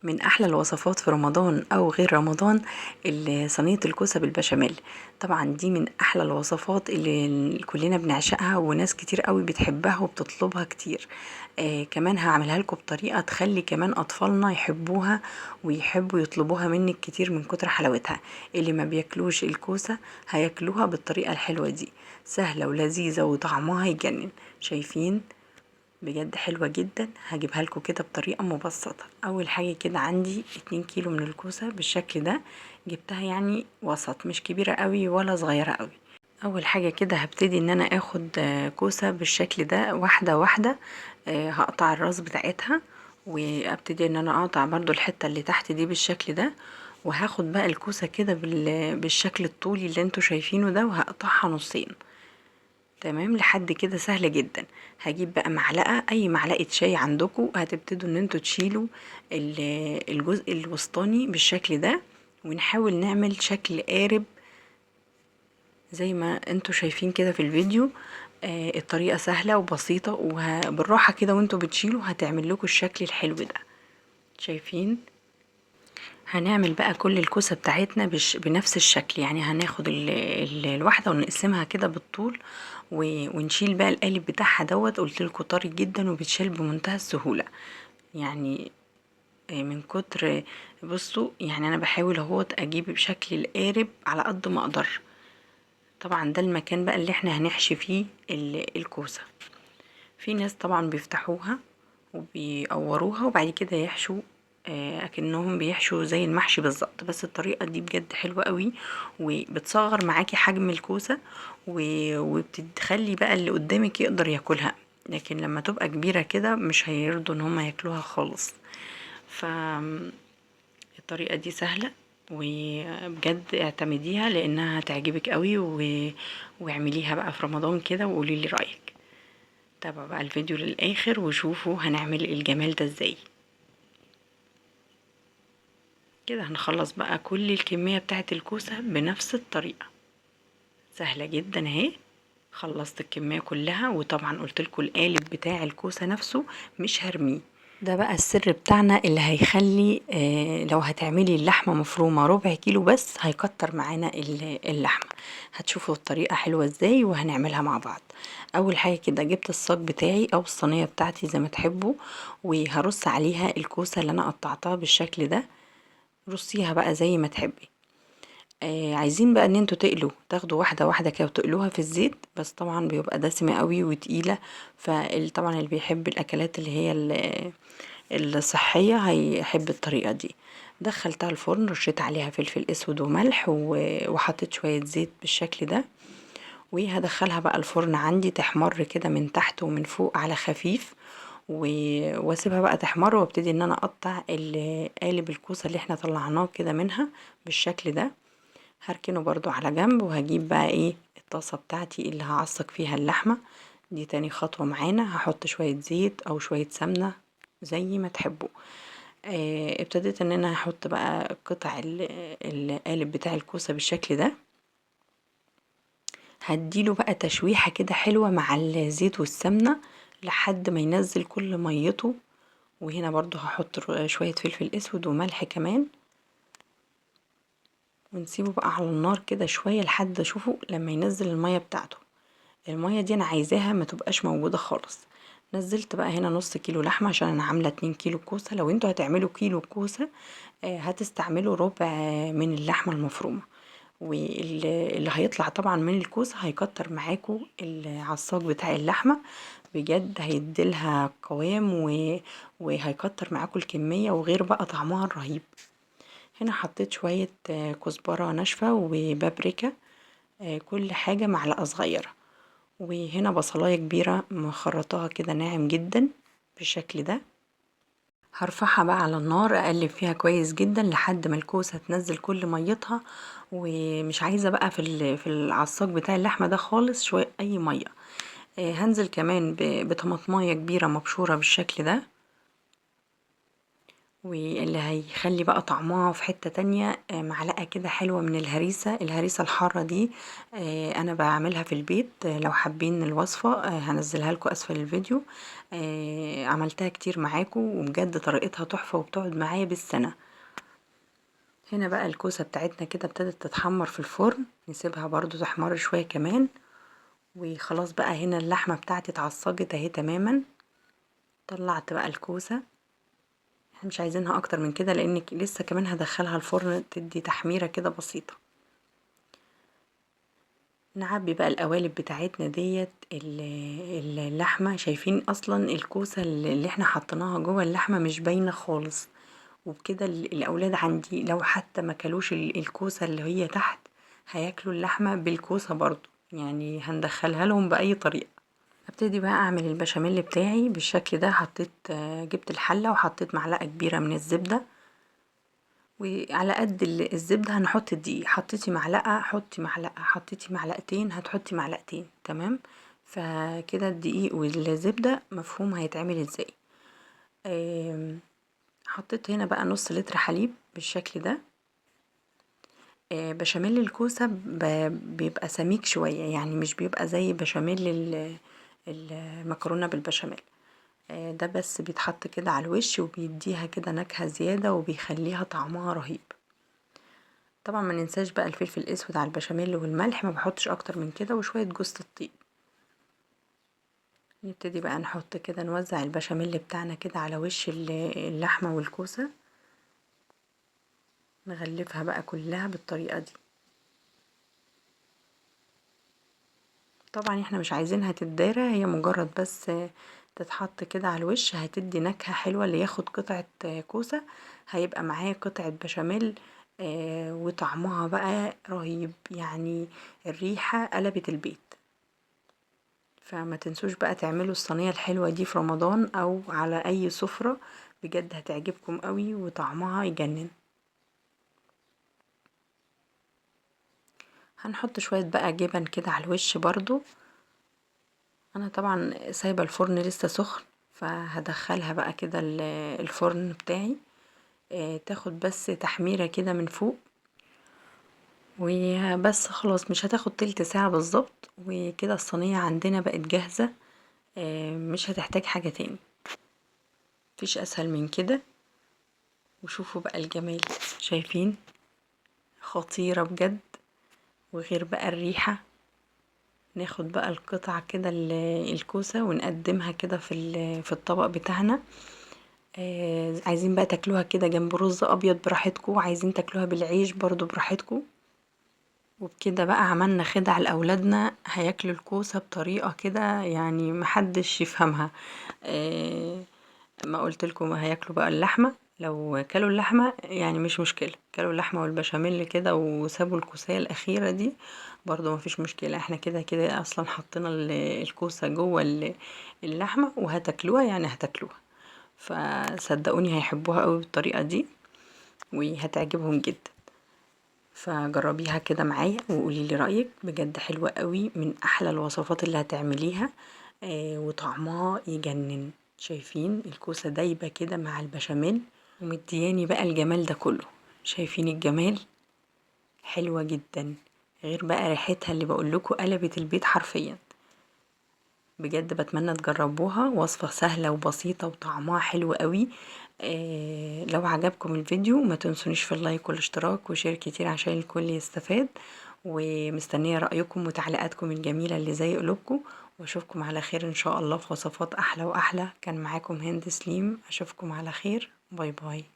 من احلى الوصفات في رمضان او غير رمضان صينية الكوسه بالبشاميل. طبعا دي من احلى الوصفات اللي كلنا بنعشقها وناس كتير قوي بتحبها وبتطلبها كتير. كمان هعملها لكم بطريقة تخلي كمان اطفالنا يحبوها ويحبوا يطلبوها منك كتير من كتر حلاوتها. اللي ما بياكلوش الكوسه هياكلوها بالطريقة الحلوة دي، سهلة ولذيذه وطعمها يجنن. شايفين بجد حلوة جدا، هجيبها لكم كده بطريقة مبسطة. اول حاجة كده عندي 2 كيلو من الكوسه بالشكل ده، جبتها يعني وسط، مش كبيرة قوي ولا صغيرة قوي. اول حاجة كده هبتدي ان انا اخد كوسة بالشكل ده واحدة واحدة، هقطع الراس بتاعتها وابتدي ان انا اقطع برضو الحتة اللي تحت دي بالشكل ده، وهاخد بقى الكوسه كده بالشكل الطولي اللي انتوا شايفينه ده وهقطعها نصين. تمام لحد كده سهل جدا. هجيب بقى معلقه، اي معلقه شاي عندكم، هتبتدوا ان انتوا تشيلوا الجزء الوسطاني بالشكل ده، ونحاول نعمل شكل قارب زي ما انتوا شايفين كده في الفيديو. الطريقة سهلة وبسيطة وبالراحه كده وانتوا بتشيلوا هتعمل لكم الشكل الحلو ده. شايفين هنعمل بقى كل الكوسه بتاعتنا بنفس الشكل، يعني هناخد الواحدة ونقسمها كده بالطول ونشيل بقى القالب بتاعها دوت. قلت لكم طري جدا وبيتشال بمنتهى السهولة، يعني من كتر بصوا يعني انا بحاول اهوت اجيب بشكل القارب على قد ما اقدر. طبعا ده المكان بقى اللي احنا هنحشي فيه الكوسه. في ناس طبعا بيفتحوها وبيقوروها وبعد كده يحشوا، اكنهم بيحشوا زي المحشي بالظبط، بس الطريقة دي بجد حلوة قوي وبتصغر معاكي حجم الكوسه وبتخلي بقى اللي قدامك يقدر ياكلها، لكن لما تبقى كبيرة كده مش هيرضوا ان هم ياكلوها خالص. فالطريقه دي سهلة وبجد اعتمديها لانها هتعجبك قوي، واعمليها بقى في رمضان كده وقولي لي رايك. تابعوا بقى الفيديو للاخر وشوفوا هنعمل الجمال ده ازاي. كده هنخلص بقى كل الكمية بتاعت الكوسة بنفس الطريقة، سهلة جدا اهي. خلصت الكمية كلها، وطبعا قلت لكم القالب بتاع الكوسة نفسه مش هرميه. ده بقى السر بتاعنا اللي هيخلي لو هتعملي اللحمة مفرومة ربع كيلو بس هيكتر معانا اللحمة. هتشوفوا الطريقة حلوة ازاي وهنعملها مع بعض. اول حاجة كده جبت الصاج بتاعي او الصينية بتاعتي زي ما تحبوا، وهرص عليها الكوسة اللي انا قطعتها بالشكل ده. رصيها بقى زي ما تحبي. عايزين بقى ان انتوا تقلوا، تاخدوا واحدة واحدة كده وتقلوها في الزيت، بس طبعا بيبقى دسمة قوي وتقيله، فطبعا اللي بيحب الاكلات اللي هي الصحية هيحب الطريقة دي. دخلتها الفرن، رشيت عليها فلفل اسود وملح وحطيت شوية زيت بالشكل ده، وهدخلها بقى الفرن عندي تحمر كده من تحت ومن فوق على خفيف، واسيبها بقى تحمر، وابتدي ان انا اقطع قالب الكوسه اللي احنا طلعناه كده منها بالشكل ده. هركنه برضو على جنب، وهجيب بقى ايه الطاسه بتاعتي اللي هعصق فيها اللحمة دي. تاني خطوة معانا، هحط شوية زيت او شوية سمنه زي ما تحبوا. ابتديت ان انا هحط بقى قطع القالب بتاع الكوسه بالشكل ده. هديله بقى تشويحه كده حلوة مع الزيت والسمنه لحد ما ينزل كل ميته. وهنا برضو هحط شوية فلفل اسود وملح كمان، ونسيبه بقى على النار كده شوية لحد اشوفه لما ينزل المية بتاعته. المية دي انا عايزاها ما تبقاش موجودة خالص. نزلت بقى هنا نص كيلو لحمة عشان انا عاملة 2 كيلو كوسة. لو انتوا هتعملوا كيلو كوسة، هتستعملوا ربع من اللحمة المفرومة، واللي هيطلع طبعا من الكوسة هيكتر معاكم العصاج بتاع اللحمة، بجد هيديلها قوام وهيكتر معاكم الكمية، وغير بقى طعمها الرهيب. هنا حطيت شوية كزبرة ناشفة وبابريكا، كل حاجة معلقة صغيرة. وهنا بصلاية كبيرة مخرطاها كده ناعم جدا بالشكل ده. هرفعها بقى على النار، اقلب فيها كويس جدا لحد ما الكوسة تنزل كل ميتها، ومش عايزة بقى في العصاج بتاع اللحمة ده خالص شوية اي مية. هنزل كمان بطماطماية كبيرة مبشورة بالشكل ده، واللي هيخلي بقى طعمها في حتة تانية معلقة كده حلوة من الهريسة، الهريسة الحارة دي أنا بعملها في البيت. لو حابين الوصفة هنزلها لكم أسفل الفيديو. عملتها كتير معاكم وبجد طريقتها تحفة وبتقعد معايا بالسنة. هنا بقى الكوسة بتاعتنا كده ابتدت تتحمر في الفرن، نسيبها برضو تحمر شوية كمان. وخلاص بقى هنا اللحمة بتاعتي اتعصجت اهي تماما. طلعت بقى الكوسة، احنا مش عايزينها اكتر من كده لان لسه كمان هدخلها الفرن تدي تحميرة كده بسيطة. نعبي بقى القوالب بتاعتنا ديت اللحمة. شايفين اصلا الكوسة اللي احنا حطيناها جوه اللحمة مش باينة خالص. وبكده الاولاد عندي لو حتى ما كلوش الكوسة اللي هي تحت هياكلوا اللحمة بالكوسة برضو، يعني هندخلها لهم بأي طريقة. ابتدي بقى اعمل البشاميل بتاعي بالشكل ده. جبت الحلة وحطيت معلقة كبيرة من الزبدة، وعلى قد الزبدة هنحط الدقيق. حطيتي معلقة حطي معلقة، حطيتي معلقتين هتحطي معلقتين، تمام. فكده الدقيق والزبدة مفهوم هيتعمل ازاي. حطيت هنا بقى نص لتر حليب بالشكل ده. بشاميل الكوسة بيبقى سميك شوية، يعني مش بيبقى زي بشاميل المكرونة بالبشاميل. ده بس بيتحط كده على الوش وبيديها كده نكهة زيادة وبيخليها طعمها رهيب. طبعا ما ننساش بقى الفلفل الاسود على البشاميل والملح، ما بحطش اكتر من كده، وشوية جوز الطيب. نبتدي بقى نحط كده، نوزع البشاميل بتاعنا كده على وش اللحمة والكوسة، نغلفها بقى كلها بالطريقة دي. طبعا احنا مش عايزينها تتدارى، هي مجرد بس تتحط كده على الوش، هتدي نكهة حلوة. اللي ياخد قطعة كوسة هيبقى معاه قطعة بشاميل، وطعمها بقى رهيب، يعني الريحة قلبت البيت. فما تنسوش بقى تعملوا الصينية الحلوة دي في رمضان او على اي سفرة، بجد هتعجبكم قوي وطعمها يجنن. هنحط شوية بقى جبن كده على الوش برضو. انا طبعا سايبة الفرن لسه سخن، فهدخلها بقى كده الفرن بتاعي، تاخد بس تحميرة كده من فوق وبس، خلاص مش هتاخد تلت ساعة بالظبط، وكده الصينية عندنا بقت جاهزة، مش هتحتاج حاجة تاني، مفيش اسهل من كده. وشوفوا بقى الجمال، شايفين خطيرة بجد. وغير بقى الريحة، ناخد بقى القطع كده الكوسة ونقدمها كده في الطبق بتاعنا. عايزين بقى تاكلوها كده جنب رز ابيض براحتكم، عايزين تاكلوها بالعيش برضو براحتكم. وبكده بقى عملنا خدعة لأولادنا، هياكلوا الكوسة بطريقة كده يعني محدش يفهمها. ما قلت لكم هياكلوا بقى اللحمة، لو كلوا اللحمة يعني مش مشكلة، كلوا اللحمة والبشاميل كده وسابوا الكوسية الأخيرة دي برضو ما فيش مشكلة، احنا كده كده أصلا حطينا الكوسة جوه اللحمة وهتاكلوها يعني هتاكلوها، فصدقوني هيحبوها قوي بالطريقة دي وهتعجبهم جدا. فجربيها كده معايا وقولي لي رأيك، بجد حلوة قوي، من أحلى الوصفات اللي هتعمليها، وطعمها يجنن. شايفين الكوسة دايبة كده مع البشاميل ومدياني بقى الجمال ده كله، شايفين الجمال، حلوة جدا. غير بقى ريحتها اللي بقول لكم قلبت البيت حرفيا. بجد بتمنى تجربوها، وصفة سهلة وبسيطة وطعمها حلو قوي. لو عجبكم الفيديو ما تنسونيش في ال like والاشتراك و share كتير عشان الكل يستفاد، ومستنية رأيكم وتعليقاتكم الجميلة اللي زي قلوبكم، واشوفكم على خير ان شاء الله في وصفات احلى واحلى. كان معاكم هند سليم، اشوفكم على خير، bye bye.